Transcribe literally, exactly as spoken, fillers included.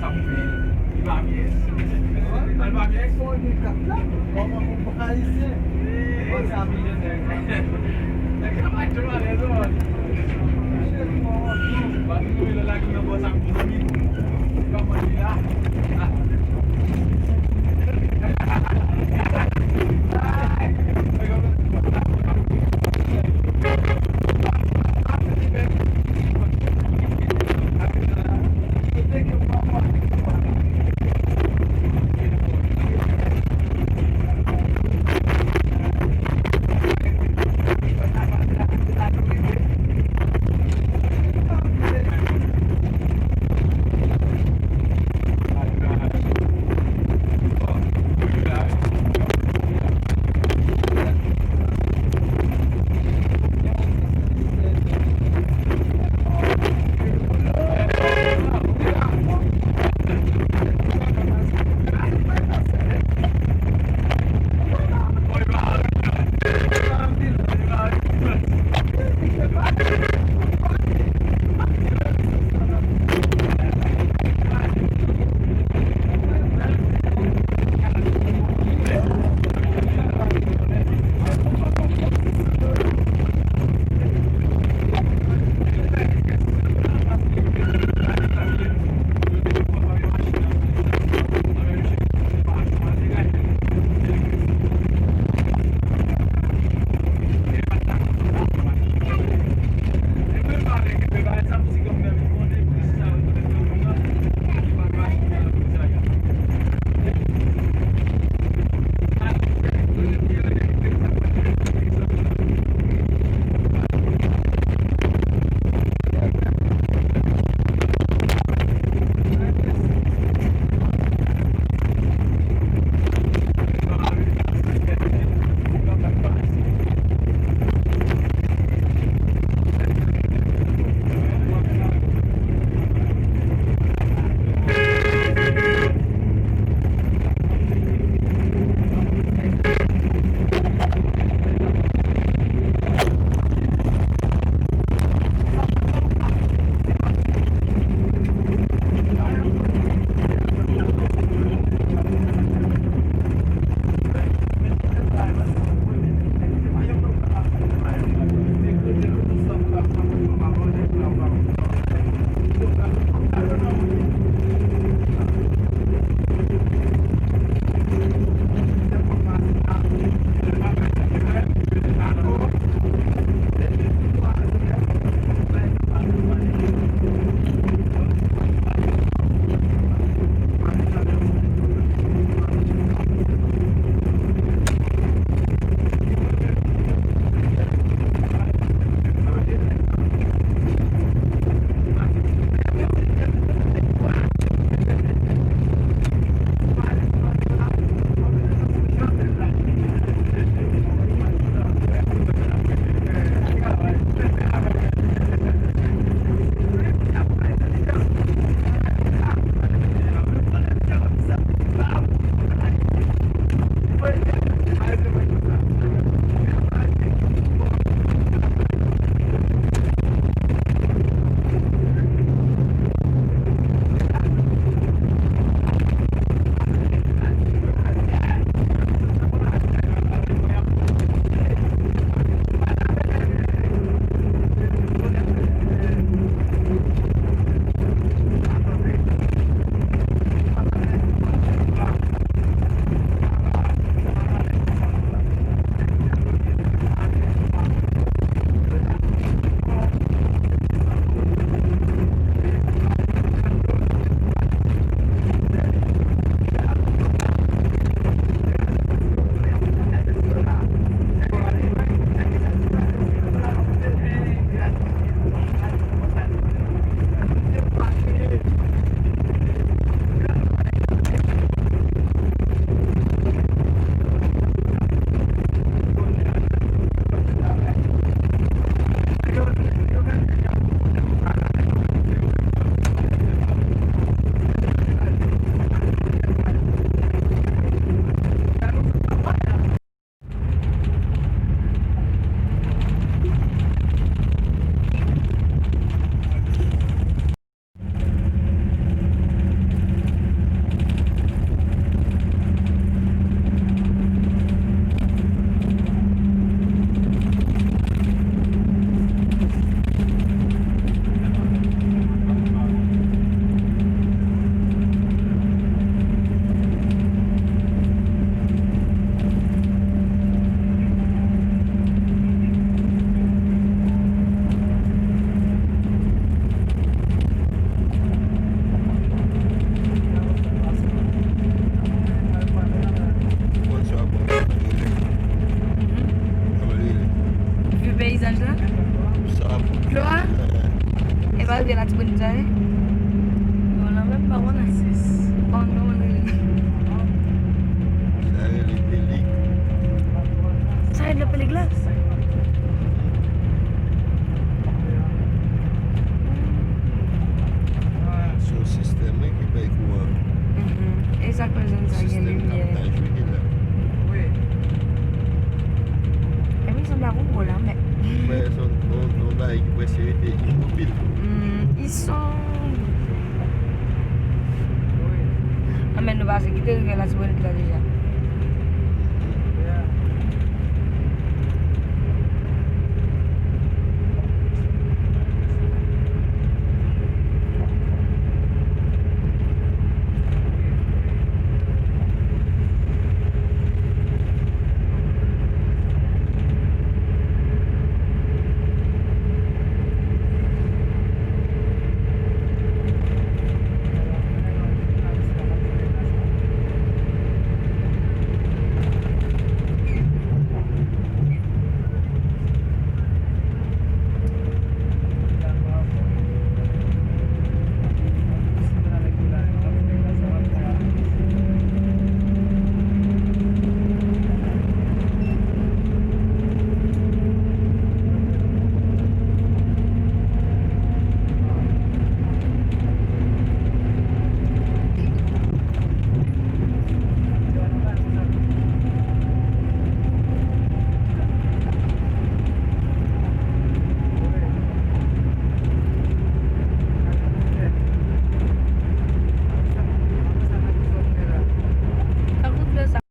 Li pa pyès. Li pa pyès. Fò nou kat la. Kòman pou ayisyen? Mwen sa milyonè. Nèg sa pa jwe alèz, non. Cheri, mwen honte. Ba nou lè la ki nan bò sa pou zanmi. Li pa manje la. Peyizaj la? Sa pou dlo a? E pa rive Latibonit sa, wi? Bon, la menm pa konnen. Bon, nou, nou. Sa rele Pelig. Sa rele Pelig la? Se yon sistèm, wi, ki bay kouran. Mhm. E sa k fè zòn sa gen limyè. Sistèm kaptaj, wi, ki la. Wi. Epi sanble ak yon gwo lanmè. Wè, se yon, yon, yon bagay ki prèske rete imobil. Hmm, ils sont. Wi. Anben, nou pase, ki te rive Latibonit la deja.